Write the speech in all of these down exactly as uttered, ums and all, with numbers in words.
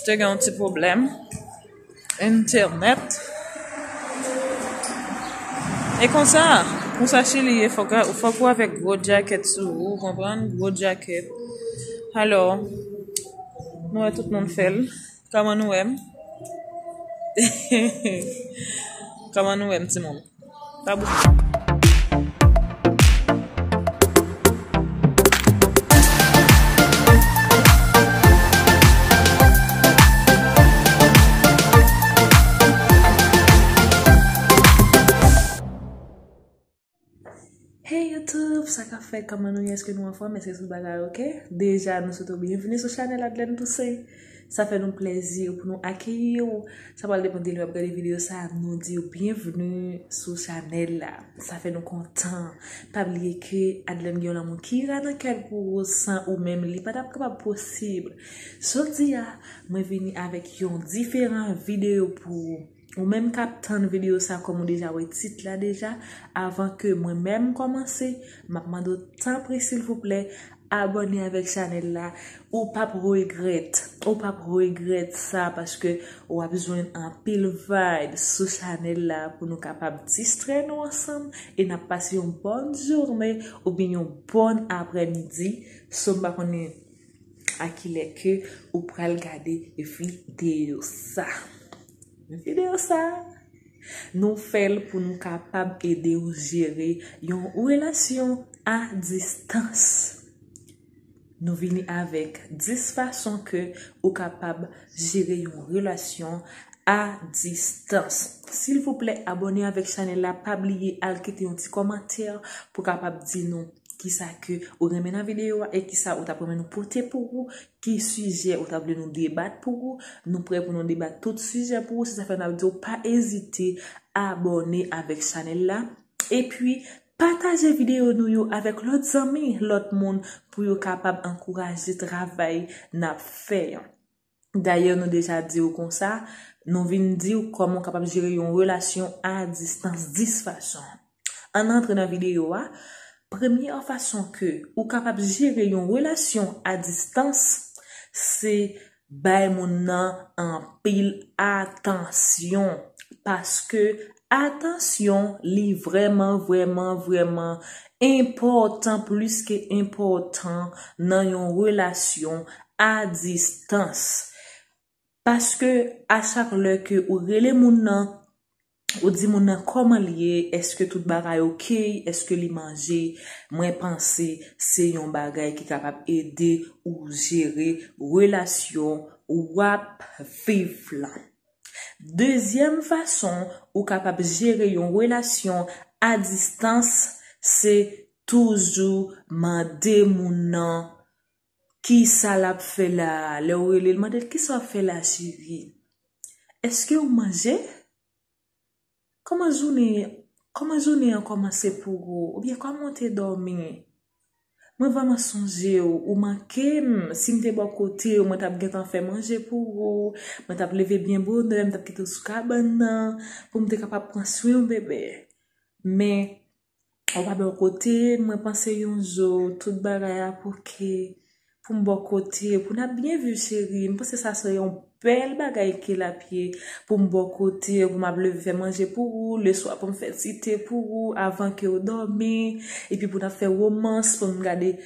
Te gen yon ti pwoblèm entènèt. E konsa, konsa Chili ye, fòk, fòk ou avèk gwo djakèt sou ou, ou konprann? Gwo djakèt. Alò, nou wè tout moun fè l. Kòman nou wè m? Kòman nou wè m, timoun? Pa bouke. Hey YouTube, sa k ap fèt? Kòman nou ye? Èske nou anfòm? Èske tout bagay oke? Deja, nou swete w byenvini sou chanèl Adlène Toussaint. Sa fè nou plèzi pou nou akeyi w. Sa pral depann de lè w ap gade videyo sa a, nou di w byenvini sou chanèl la. Sa fè nou kontan. Pa bliye ke Adlène gen yon lanmou ki ira nan kè l pou ou, san ou menm, li pa t ap kapab posib. Jodi a, mwen vini avèk yon diferan videyo pou ou. Ou menm k ap tann videyo sa, kòm ou deja wè tit la deja, avan ke mwen menm kòmanse, m ap mande w tanpri silvouplè, abòne avèk chanèl la. Ou p ap regrèt, ou p ap regrèt sa, paske w ap jwenn anpil vibe sou chanèl la pou nou kapab distrè nou ansanm e n ap pase yon bòn jounen oubyen yon bòn aprèmidi. So, m pa konnen a kilè ke ou pral gade videyo sa. Videyo sa, nou fè l pou nou kapab ede w jere yon relasyon a distans. Nou vini avèk dis fason ke ou kapab jere yon relasyon a distans. Silvouplè, abòne avèk chanèl la. Pa bliye al kite yon ti kòmantè pou kapab di nou kisa ke ou renmen nan videyo a e kisa ou t ap renmen nou pote pou ou, ki sijè ou ta vle nou debat pou ou. Nou prè pou nou debat tout sijè pou ou. Se sa fè n ap di w pa ezite abòne avèk chanèl la. Epi, pataje videyo nou yo avèk lòt zanmi, lòt moun pou yo kapab ankouraje travay n ap fè an. Dayè, nou deja di w konsa, nou vin di w kòman w kapab jere yon relasyon a distans dis fason. Ann antre nan videyo a. Premyè fason ke ou kapab jere yon relasyon a distans, se bay moun nan anpil atansyon. Paske atansyon, li vrèman, vrèman, vrèman enpòtan, plis ke enpòtan nan yon relasyon a distans. Paske a chak lè ke ou rele moun nan, ou di moun nan kòman l ye, èske tout bagay oke, èske li manje, mwen panse se yon bagay ki kapab ede ou jere relasyon w ap viv lan. Dezyèm fason ou kapab jere yon relasyon a distans, se toujou mande moun nan kisa l ap fè la a. Lè w rele l, mande l, "Kisa w ap fè la a, cheri? Èske w manje? Kòman jounen, kòman jounen an kòmanse pou ou? Oubyen kòman w te dòmi? Mwen vrèman sonje w, ou manke m. Si m te bò kote w, mwen t ap gentan fè manje pou ou. Mwen t ap leve byen bonè, m t ap kite w sou kabann nan, pou m te kapab pran swen w, bebe. Men, ou pa bò kote m, mwen panse yon jou, tout bagay ap oke. Pou m bò kote w, pou n ap byen viv, cheri. M panse sa se yon bèl bagay ke l ap ye. Pou m bò kote w, pou m ap leve fè manje pou ou, leswa pou m fè ti te pou ou, avan ke w dòmi, epi pou n ap fè womans, pou n gade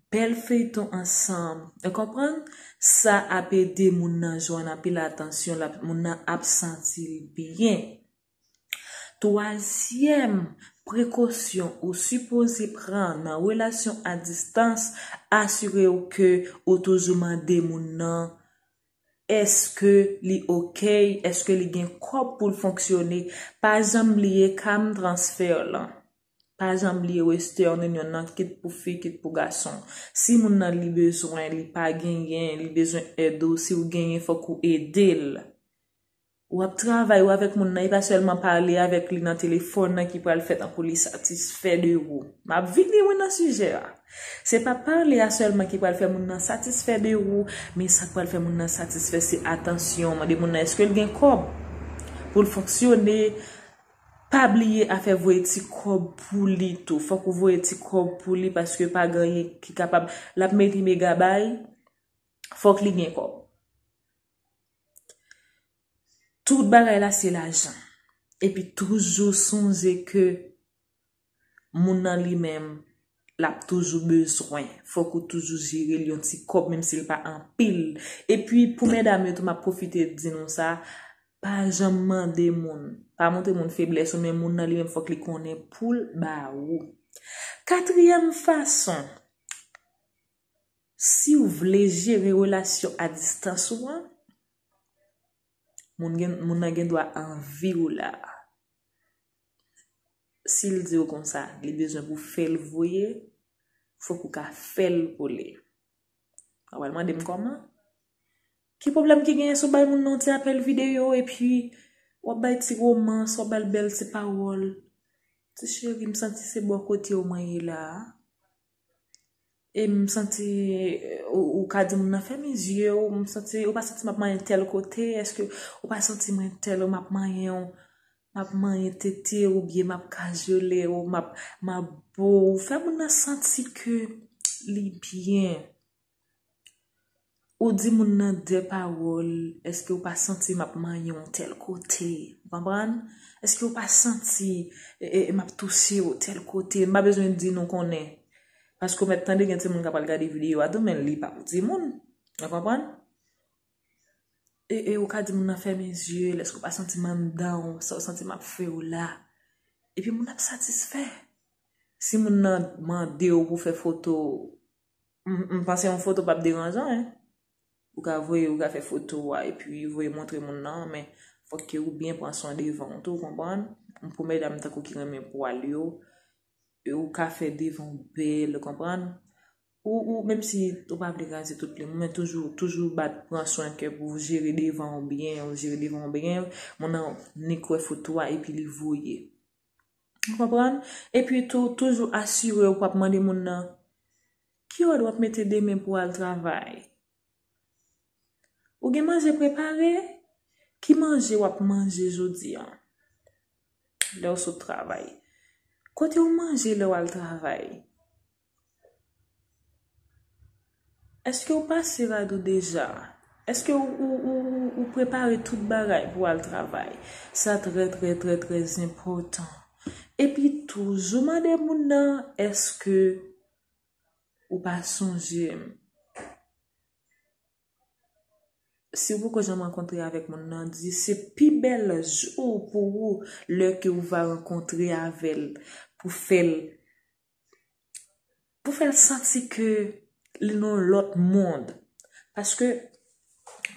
bèl feyton ansanm. Ou konprann? Sa ap ede moun nan jwenn anpil atansyon, l ap, moun nan ap santi l byen. Twazyèm prekosyon ou sipoze pran nan relasyon a distans, asire w ke ou toujou mande moun nan èske li oke, èske li gen kòb pou l fonksyone. Pa janm bliye Calm Transfer lan. Pa janm bliye Western Union nan, kit pou fi, kit pou gason. Si moun nan li bezwen, li pa genyen, li bezwen èd ou, si w genyen, fòk ou ede l. W ap travay ou avèk moun nan, e pa sèlman pale avèk li nan telefòn nan ki pral fè tankou li satisfè de ou. M ap vini, wi, nan sijè a. Se pa pale a sèlman ki pral fè moun nan satisfè de ou, men sa k pral fè moun nan satisfè, se atansyon. Mande moun nan èske l gen kòb pou l fonksyone. Pa bliye afè voye ti kòb pou li tou. Fòk ou voye ti kòb pou li, paske pa gen anyen ki kapab, l ap mete mega bay, fòk li gen kòb. Tout bagay la se lajan. Epi toujou sonje ke moun nan li menm, l ap toujou bezwen. Fòk ou toujou jere l yon ti kòb, menm si l pa anpil. Epi pou medam yo tou, m ap pwofite di nou sa, pa janm mande moun. Pa montre moun feblès ou, men moun nan li menm fòk li konnen pou l ba ou. Katriyèm fason, si w vle jere relasyon a distans ou an, moun gen, moun nan gen dwa anvi w la. Si l di w konsa, li bezwen pou fè l voye, fòk ou ka fè l pou li. W ap mande m kòman? Ki pwoblèm ki genyen si w bay moun nan yon ti apèl videyo, epi w ap bay ti romans, w ap bay l bèl ti pawòl? Ti cheri, m santi se bò kote w mwen ye la a. E m santi, ou, ou ka di moun nan fèmen zye w, m santi, ou pa santi m ap manyen tèl kote, èske ou pa santi mwen tèl, m ap manyen w, m ap manyen tete w, oubyen m ap kajole w, m ap, m ap bo w. Fè moun nan santi ke li byen. Ou di moun nan de pawòl, èske ou pa santi m ap manyen w tèl kote? Ou konprann? Èske ou pa santi, e, e, m ap touche w tèl kote? M pa bezwen di nou konnen. Paske w mèt tande gen timoun k ap al gade videyo a tou, men li p ap di moun. Ou konprann? E, e ou ka di moun nan fèmen zye l, èske ou pa santi m anndan w, sa w santi m ap fè w la? Epi moun ap satisfè. Si moun nan mande w pou fè foto, m, m panse yon foto p ap deranjan, en. Ou ka voye, ou ka fè foto a, epi voye montre moun nan, men fòk ke ou byen pran swen devan w tou, ou konprann? Pou medam tankou ki renmen pwal yo, e ou ka fè devan w bèl, ou konprann? Ou, ou, menm si ou pa vle raze tout plim, men toujou, toujou bat, pran swen ke pou w jere devan w byen, ou jere devan w byen, moun nan nik wè foto a, epi li voye. Ou konprann? Epi tou, toujou asire w pou w ap mande moun nan, ki òd w ap mete demen pou w al travay? Ou gen manje prepare? Ki manje w ap manje jodi a? Lè w sot travay. Kote w manje lè w al travay? Èske w pase rad ou deja? Èske w, ou, ou, ou, ou prepare tout bagay pou w al travay? Sa trè, trè, trè, trè enpòtan. Epi toujou mande moun nan, èske ou pa sonje m? Si w poko janm rankontre avèk moun nan, di se pi bèl jou pou ou lè ke ou va rankontre avè l pou fè l, pou fè l santi ke li nan yon lòt mond. Paske,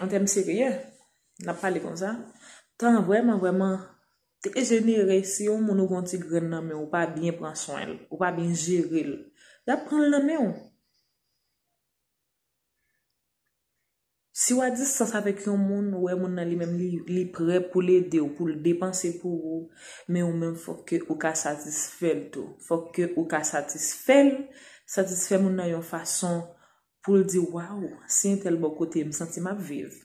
an tèm serye, n ap pale konsa, tan vrèman, vrèman dejenere si yon moun ou gen yon ti grenn nan men w, ou pa byen pran swen l, ou pa byen jere l, l ap pran l nan men w. Si w a distans avèk yon moun, ou wè moun nan li menm li, li prè pou l ede w, pou l depanse pou ou, men ou menm fòk ke ou ka satisfè l tou. Fòk ke ou ka satisfè l, satisfè moun nan yon fason pou l di, waw, si entèl bò kote m santi m ap viv.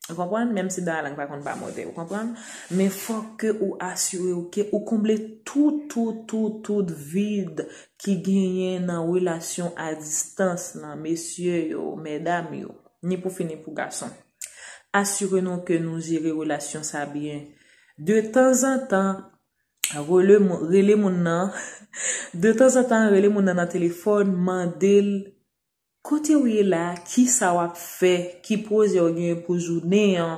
Ou konprann? Menm si dan lang pa konn pa mòde, ou konprann? Men fòk ke ou asire w ke ou konble tout, tout, tout, tout vid ki genyen nan relasyon a distans lan, mesye yo, medam yo, ni pou fi ni pou gason. Asire nou ke nou jere relasyon sa byen. De tanzantan, rele moun, rele moun nan. De tanzantan, rele moun nan nan telefòn, mande l, kote w ye la, kisa w ap fè, ki pwojè w genyen pou jounen an.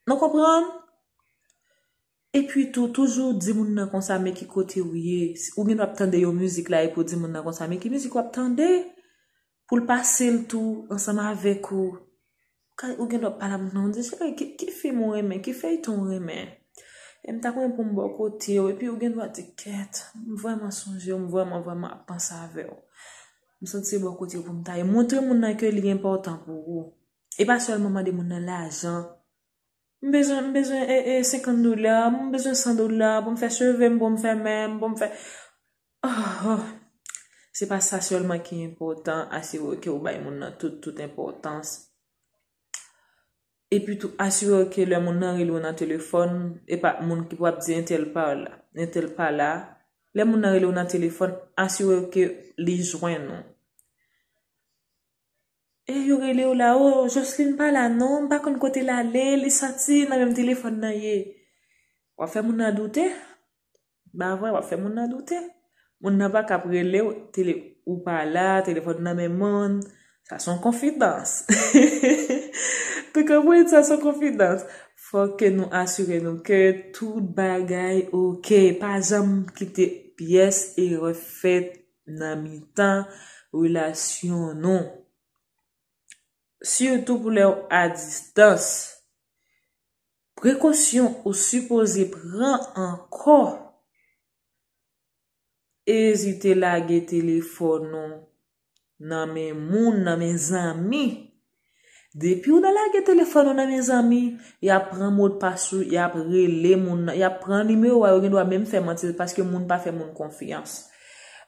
Nou konprann? Epi tou, toujou di moun nan konsa, men ki kote w ye. Ou gen dwa ap tande yon mizik la, epi w di moun nan konsa, men ki mizik w ap tande? Pou l pase l tou ansanm avèk ou. Ou gen dwa ap pale a moun nan, ou di, cheri, ki, ki fim ou renmen, ki feyton ou renmen? E m ta renmen pou m bò kote w, epi ou gen dwa di, kèt, m vrèman sonje w, m vrèman, vrèman ap panse avè w. M santi se bò kote w pou m ta ye. Montre moun nan ke li enpòtan pou ou. E pa sèlman mande moun nan lajan. M bezwen, m bezwen, e, e, senkant dola, m bezwen san dola pou m fè cheve m, pou m fè men m, pou m fè, oh, oh. Se pa sa sèlman ki enpòtan, asire w ke w bay moun nan tout, tout enpòtans. Epi tou, asire w ke lè moun nan rele w nan telefòn, e pa moun ki pou ap di entèl pa la, entèl pa la. Lè moun nan rele w nan telefòn, asire w ke li jwenn ou. E yo rele w la, o, Jocelyn pa la non, m pa konn kote l ale, li soti nan menm telefòn nan ye. W ap fè moun nan doute. Ba vre, w ap fè moun nan doute. Moun nan pa ka ap rele w, tele, ou pa la, telefòn nan men moun. Sa se yon konfidans. Ou konprann, sa se yon konfidans. Fòk ke nou asire nou ke tout bagay oke. Pa janm kite pyès erè fèt nan mitan relasyon nou. Sitou pou lè w a distans. Prekosyon ou sipoze pran ankò. Ezite lage telefòn ou nan men moun, nan men zanmi. Depi w nan lage telefòn ou nan men zanmi, y ap pran modpas ou, y ap rele moun nan, y ap pran nimewo a, yo gen dwa menm fè manti, paske moun pa fè moun konfyans.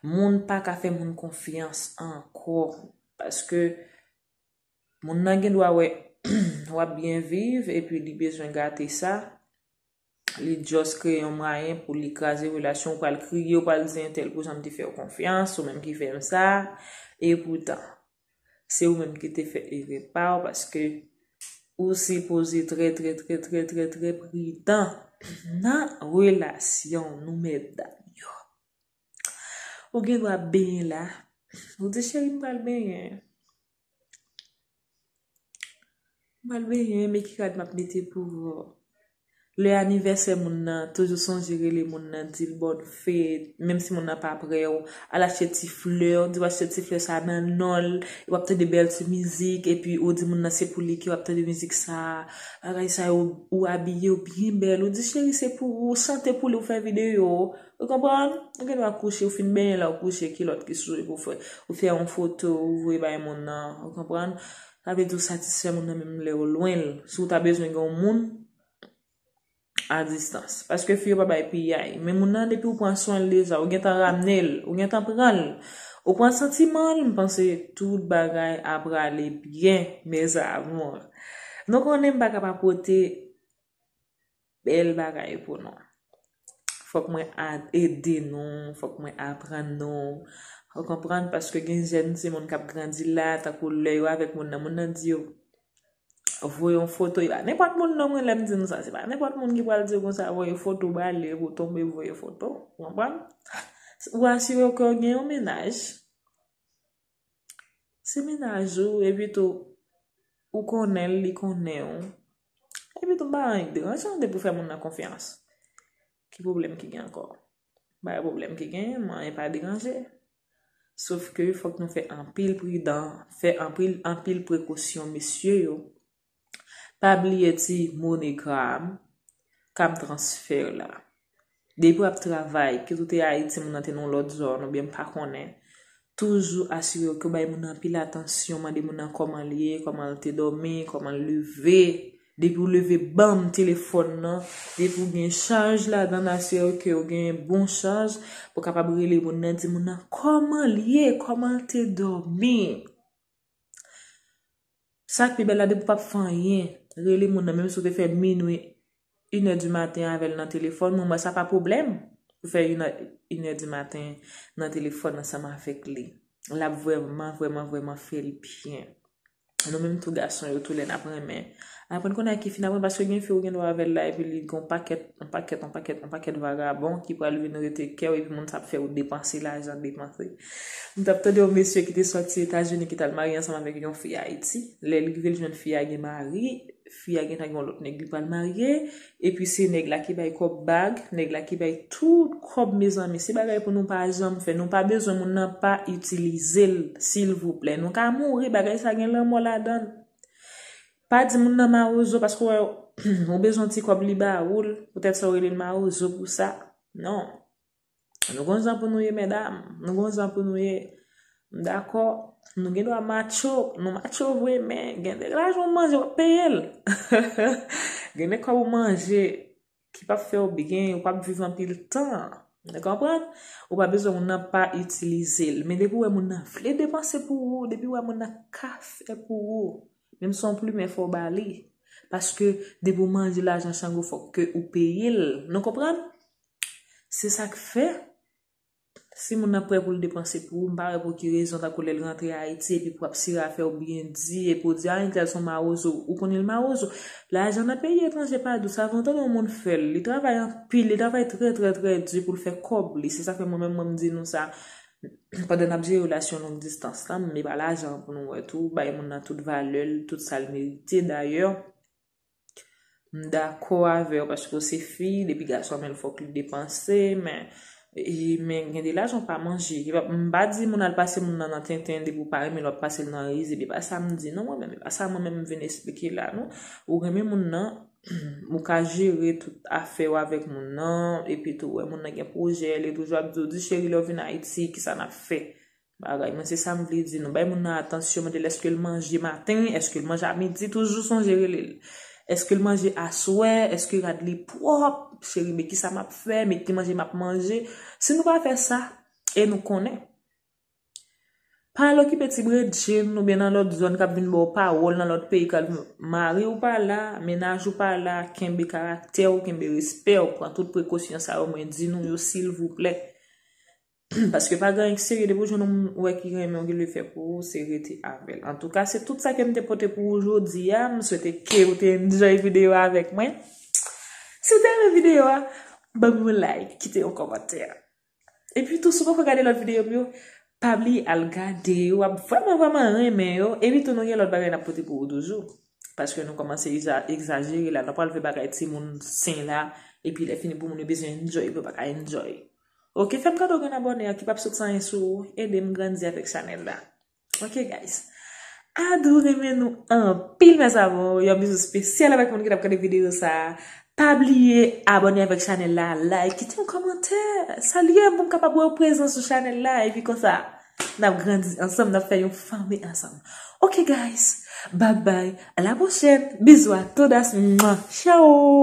Moun pa ka fè moun konfyans ankò. Paske moun nan gen dwa wè w ap byen viv, epi li bezwen gate sa. Li just kreye yon mwayen pou li kraze relasyon, ou pral kriye, ou pral di entèl pou jan m te fè w konfyans, ou menm ki fè m sa. E poutan, se ou menm ki te fè erè pa w, paske ou sipoze trè, trè, trè, trè, trè, trè pridan nan relasyon nou, medam yo. Ou gen dwa benyen la. Ou di, cheri, m pral benyen. M pral benyen, men ki rad m ap mete pou ou. Lè anivèsè moun nan, toujou sonje rele moun nan, di l bòn fèt, menm si moun nan pa prè w, al achte ti flè, di w achte ti flè sa nan non l, w ap tande bèl ti mizik, epi ou di moun nan se pou li ke w ap tande mizik sa, bagay sa yo, ou abiye w byen bèl, ou di cheri se pou ou, chante pou li, ou fè videyo, ou konprann? Ou gen dwa kouche, ou fin benyen la, ou kouche, kilòt ki sou ou, ou fè, ou fè yon foto, ou voye bay moun nan, ou konprann? Sa vle di ou satisfè moun nan menm lè w lwen l. Si w ta bezwen gen yon moun, a distans. Paske fi yo pa bay piyay. Men moun nan, depi w pran swen l deja, ou gentan ramne l, ou gentan pran l, ou pran santiman l, m panse tout bagay ap prale byen, mes amours. Nou konnen m pa ka pa pote bèl bagay pou nou. Fòk mwen a-, ede nou, fòk mwen aprann nou. Ou konprann? Paske gen jèn timoun k ap grandi la, tankou lè yo avèk moun nan, moun nan di yo, voye yon foto, e pa nenpòt moun non, mwen lè m di nou sa, se pa nenpòt moun ki pral di w konsa, voye foto ba li, epi w tonbe voye foto, ou konprann? Ou asire w ke w gen yon mennaj, se mennaj ou, epi tou, ou konnen l, li konnen w, epi tou, m pa anyen k deranje w depi w fè moun nan konfyans. Ki pwoblèm ki gen ankò? M pa wè pwoblèm ki gen, mwen, anyen pa deranje. Sof ke fòk nou fè anpil pridan, fè anpil, anpil prekosyon, mesye yo. Pa bliye ti MoneyGram, cam transfè la. Depi w ap travay, kit ou te Ayiti, moun nan te nan yon lòt zòn, oubyen m pa konnen, toujou asire w ke w bay moun nan anpil atansyon, mande moun nan kòman l ye, kòman l te dòmi, kòman l leve. Depi w leve, banm telefòn nan. Depi w gen chaj ladan l, asire w ke w gen bon chaj pou w kapab rele moun nan, di moun nan kòman l ye, kòman l te dòmi. Sa k pi bèl la, depi w p ap fè anyen, rele moun nan, menm si w te fè minwi, inè di maten avè l nan telefòn, mwen, mwen, sa pa pwoblèm pou fè inè, inè di maten nan telefòn ansanm avèk li. L ap vrèman, vrèman, vrèman fè l byen. Nou menm tou gason yo tou lè n ap renmen. Aprann konnen ak ki fi n ap renmen, paske gen fi ou gen dwa avè l la, epi li gen yon pakèt, yon pakèt, yon pakèt, yon pakèt vagabon ki pral vin rete kè w, epi moun sa ap fè w depanse lajan, depanse. M t ap tande yon mesye ki te sòti Etazini, ki t al marye ansanm avèk yon fi Ayiti. Lè li rive, li jwenn fi a gen mari, fi a gentan gen yon lòt nèg li pral marye, epi se nèg la ki bay kòb bag, nèg la ki bay tout kòb, mezanmi. Se bagay pou nou pa janm fè. Nou pa bezwen moun nan pa itilize l, silvouplè. Nou ka mouri, bagay sa gen lanmò ladan l. Pa di moun nan mawozo, paske w wè, ou bezwen ti kòb li ba ou l, poutèt sa w rele l mawozo pou sa. Non. Nou gon jan pou nou ye, medam. Nou gon jan pou nou ye. M dakò. Nou gen dwa macho. Nou macho vre, men gen de lajan w manje, w ap peye l. Gen de kòb ou manje ki p ap fè w byen, ou p ap viv anpil tan. Ou konprann? Ou pa bezwen moun nan pa itilize l. Men depi w wè moun nan vle depanse pou ou, depi w wè moun nan ka fè pou ou, menm si w plimen, fò w ba li. Paske depi w manje lajan chango, fòk ke ou peye l. Nou konprann? Se sa k fè, Si moun nan prè pou l depanse pou ou, m pa wè pou ki rezon, tankou lè l rantre Ayiti epi pou ap sire afè w byen di, epi w di, "A, entèl se yon mawozo." Ou konnen l mawozo. Lajan nan peyi etranje pa dous. Avan w tande yon moun fè l, li travay anpil, li travay trè, trè, trè di pou l fè kòb li. Se sa fè mwen menm, mwen m di nou sa. Pandan n ap jere relasyon long distans la, men pa lajan pou nou wè tou, bay moun nan tout valè l, tout sa l merite. Dayè, m dakò avè w paske w se fi, depi gason men l fòk li depanse, men, e, men gen de lajan w pa manje. E pa, m pa di moun al pase moun nan nan tenten depi w pa renmen l, w ap pase l nan riz, epi pa sa m di non, mwen menm, e pa sa mwen menm m vin esplike la non. Ou renmen moun nan, ou ka jere tout afè w avèk moun nan, epi tou wè moun nan gen pwojè, li toujou ap di w, di cheri, lè w vin Ayiti, kisa n ap fè? Bagay, mwen se sa m vle di nou. Bay moun nan atansyon, mande l èske l manje maten, èske l manje a midi, toujou sonje rele l. Èske l manje aswè, èske rad li pwòp, cheri, men kisa m ap fè, men ki manje m ap manje. Si nou pa fè sa, e nou konnen. Pa al okipe ti bredjenn oubyen nan lòt zòn k ap vin ba w pawòl nan lòt peyi k ap vin, mari w pa la, mennaj ou pa la, kenbe karaktè w, kenbe respè w, pran tout prekosyon sa yo mwen di nou yo silvouplè. Paske pa gen anyen ki serye, depi w jwenn yon moun ou wè ki renmen w, ki vle fè pou ou, se rete avè l. Antouka, se tout sa ke m te pote pou ou jodi a. M swete ke ou te enjoy videyo a avèk mwen. Si w te renmen videyo a, ban m yon like, kite yon kòmantè. Epi tou, si w poko gade lòt videyo m yo, pa bliye al gade yo, w ap vrèman, vrèman renmen yo. Epi tou, nou gen lòt bagay n ap pote pou ou toujou. Paske nou kòmanse exa-, egzajere la, nou pral fè bagay timoun sen la, epi lè fini pou moun yo bezwen enjoy, yo pa ka enjoy. Oke, fè m kado grenn abòne a ki p ap sot san anyen sou ou, ede m grandi avèk chanèl la. Oke, guys. Adou renmen nou anpil, mes amours. Yon bizou espesyal avèk moun ki t ap gade videyo sa a. Pa bliye abòne avèk chanèl la, like, kite yon kòmantè. Salye m pou m kapab wè w prezan sou chanèl la. Epi konsa, n ap grandi ansanm, n ap fè yon fanmi ansanm. Oke, guys. Bye bye. A la pwochèn. Bizou a todas. Mwa. Ciao.